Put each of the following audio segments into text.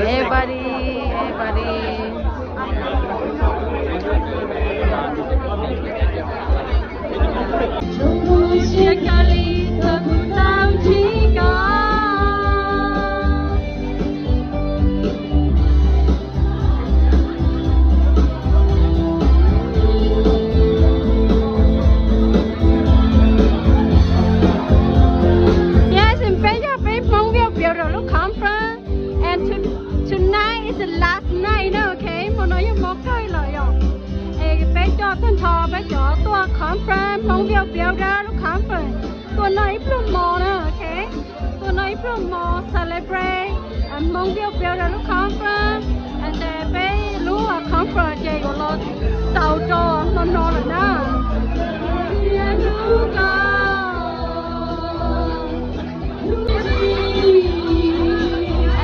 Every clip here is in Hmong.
Everybody, everybody. Siab kawg li, txog kuv tau ntsib koj. Yes, peb yog peb Hmong Visual Builder lub conference. And to, tonight is the last night na, ok, hmo no yog hmo kawg los yog. Es peb coj tag nrho peb cov tuaj conference, Hmong Visual Builder lub conference, tuaj noj ib pluag hmo na, ok. Tuaj noj ib pluag hmo celebrate Hmong Visual Builder lub conference. And then peb lub conference ces yuav los txaus rau hmo no lawm na.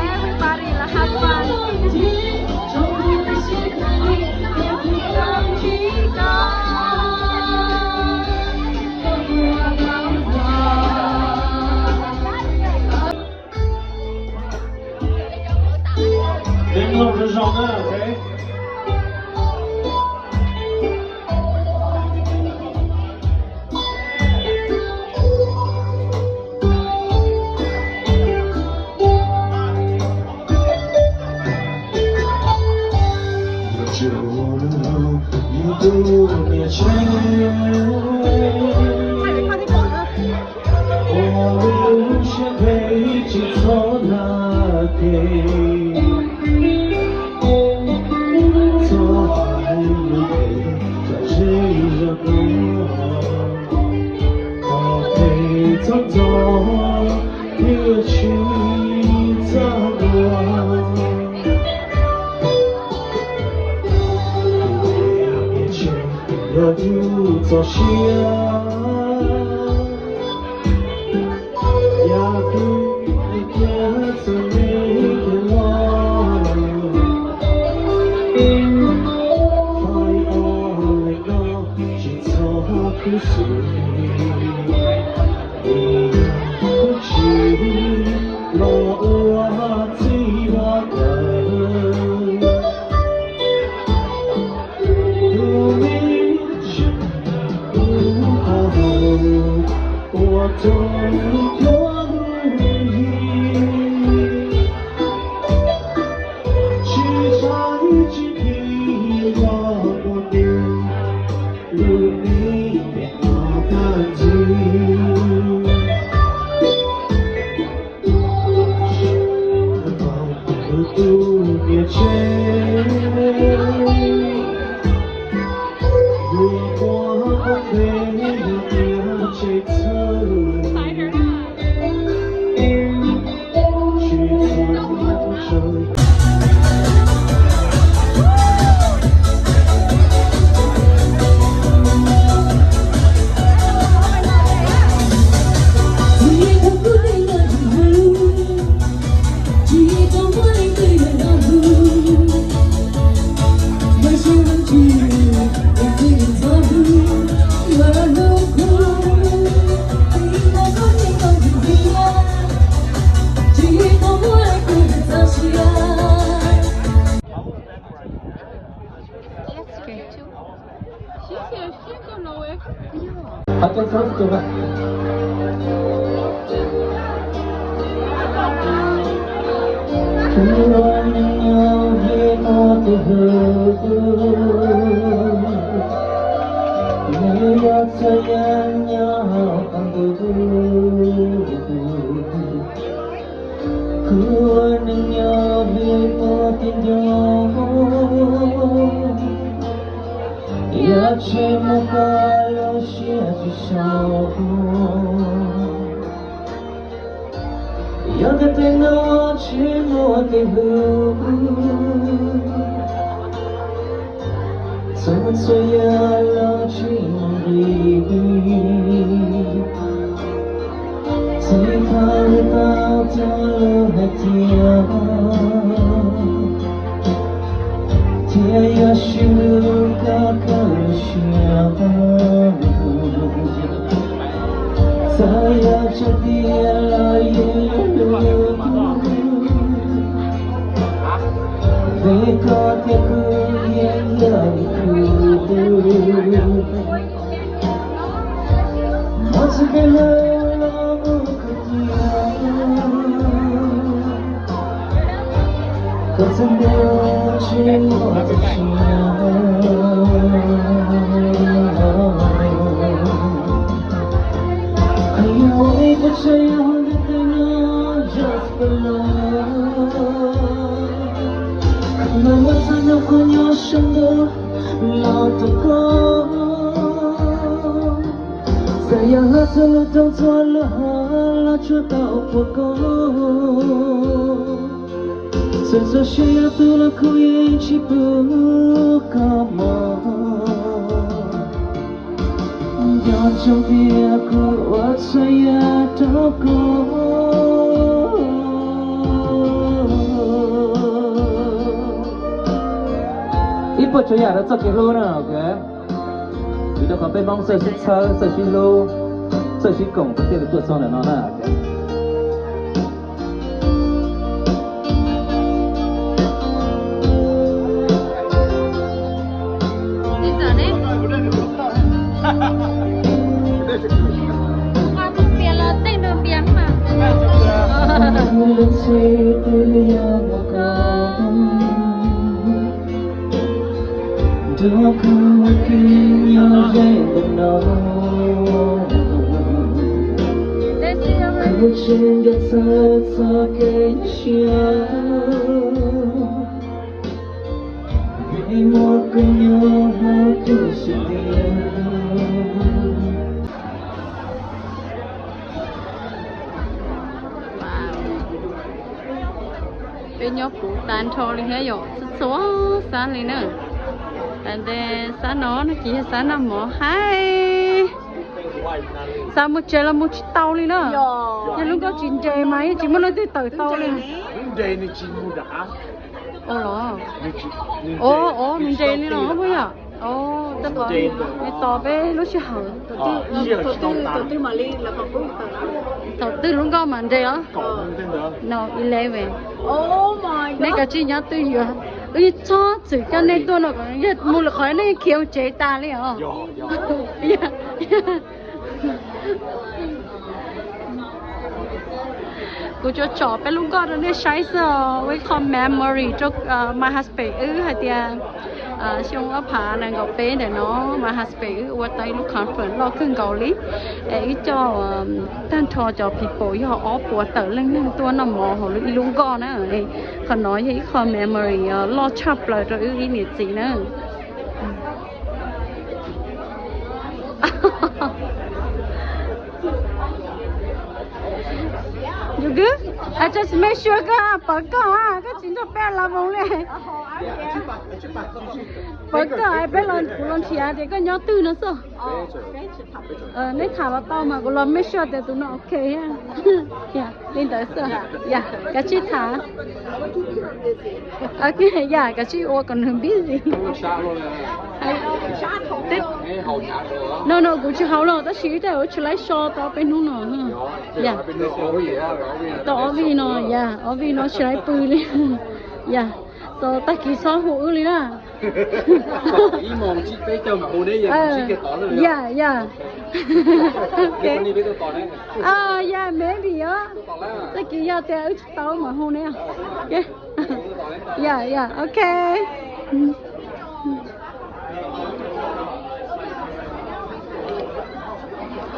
Everybody, let's have fun. Peb mloog zoo zoo na, ok. Yog yus txoj sia, yam twg cia txog me kev los, fais ob leeg no tsis txhob khuv xim. Vim yog tus Tswv los ua txij ua taws, tus me ntsis ub ho haus ua rau lub cuab lub yig, tsis txhob tsis phim los ua tus lub me pem no tag nrho. Tus niam tsev, yus ua poj ntxoog yus niam tsev txhawj, tsis txhob tsawg. Hab tau txog tus a. Kuv ua neej nyob vim muaj tus hlub, nws yog txhua yam nyob hauv qab ntuj. Kuv ua neej nyob vim muaj tus nco, yog tsis muaj koj lub siab tsis sau. Yog tias tej no tsis muaj tus hlub, txhua txhua yam los tsis muaj nqis. Txij thaum wb tau tuaj lub hais tias, thiaj yog sib hlub kom kawg lub siab. Txawm yog tsav tias los yeej hlub hlub kuv. Peb koj thiab kuv yeej yog ib khub twg, muaj txoj kev hlub los mus khaws cia, koj txhawj ntuag tsis muaj txoj sia. Qhov yog ua ib pob tsaig yog hnub twg nyob just for love, mas muaj txog hnub qhov nyob sab ntuj los rau koj. Txawm yog hla txhua lub rooj txhua lub hav los tsuas tau puag koj. Txawm txoj sia yog tu los kuv yeej tsis pub koj mus. Nco ntsoov tias kuv ua txhua yam rau koj. Ib puas tsav yam rau txoj kev hlub na, ok. Vim rau qhov peb Hmoob txawj sib txhawb, txawj sib hlub, txawj sib koom, peb thiaj li tuaj txog ntawm no na. Nrog kuv ua ke nyob ze ntawm no, kuv tsis nco txog txoj kev nyuaj siab, vim muaj koj nyob hauv kuv sawv daws. Peb nyob puv tag nrho li thiab yom, txhua txhua xab li na. Ntawm sab no no ces yog sab noj mov hais. Xav mus tsev los mus tsis tau li na. Yog lub nkoj tsis nres mas yeej tsis muaj leej twg tawm tau li. Ua los, o, o, nws nres li no puas yog? O, tej qhov nws tos peb lub sij hawm. Thaum twg lub nkoj mas nres os? No eleven. Nej kav tsij nyob twj ywm, wb yeej txhob txwm coj nej tuaj no, yog mus lawm qhov nej khiav mus tsev tas li os. Kuv tsuas tsom peb lub nkoj rau nej saib xwb os, ua ib qho memory rau my husband wb hais tias xyoo ob phav nees nkaum peb ntawm no my husband wb ua tau ib lub conference loj kawg nkaus li, es wb coj tag nrho cov people yog ob puas tawm leej neeg tuaj noj mov hauv ib lub nkoj na. Qhov no yog ib qho memory loj tshaj plaws rau wb ib niam txiv na. Yus kub, just make sure koj pawv koj, koj tsis nrog peb los mus li. Pawv koj, peb los, kuv los nrhiav tias koj nyob twg no xwb. Neb tham los tau mas kuv los make sure tias tus no ok. Li ntawd xwb. Yam, kav tsij tham. Yam, kav tsij ua kom nws busy. No no, kuv tsis haus los tab sis wb tej ua tsis laib so tau peb hnub no. Yam, tau ob vij no, yam, ob vij no tsis laib pw li. Yam, tag kis txhob hu wb li na. Yam yam. Yam, maybe os. Tag kis yog tias wb tsis tau mam hu ne. Yam yam, ok.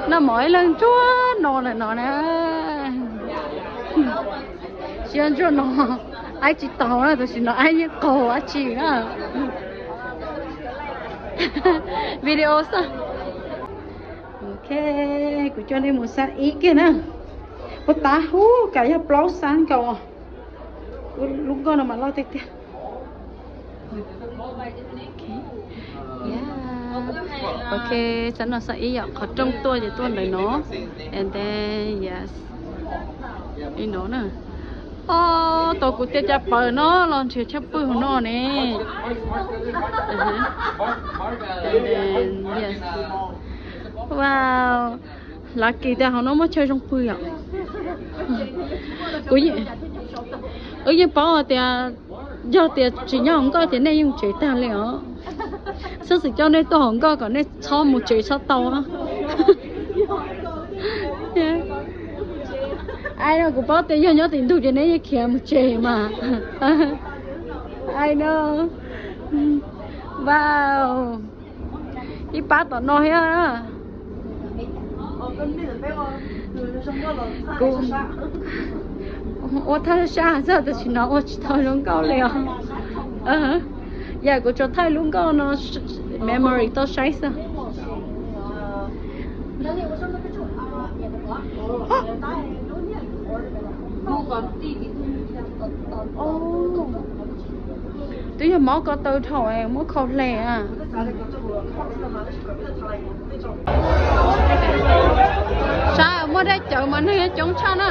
Noj mov ib leeg ntsuag no lawm no na. Siab ntsuag no, aib tsis taus na, tam sim no aib yeej qaug dab tsi na. Video xwb. Ok, kuv coj nej mus xab ib kiag na. Puas tas, hu, kav yog plaub xab nkaus. Lub nkoj no mas loj tiag tiag. Ok, xab no xab ib yom, qhov rooj tuaj ces tuaj ntawm no. And then, yes, li no na. Os, tau kuv tej caj pas no los nrhiav tshaj pwg hauv no ne. Wow, lucky tias hauv no muaj chaw zoo pw yom. Kuv, wb yeej paub hais tias Yog tias tsis nyob hauv nkoj ces nej yeej mus tsev tag li os. Xov xwm coj nej tuaj hauv nkoj kom nej txhob mus tsev txhob tau. Ai no, kuv paub tias yog nyob tim ntug ces neb yeej khiav mus tsev mas. Ai no. Wow. Ib pab tom no thiab. Kuv ua thaj sab sab xwb tab sis no ua tsis tau zoo nkauj li os. Yam kuv tsuas thaij lub nkoj no memory tau saib xwb. Twb yog mob ko taw dhau muab khau hle. Saib muaj dej cawv mas neeg coob tshaj na.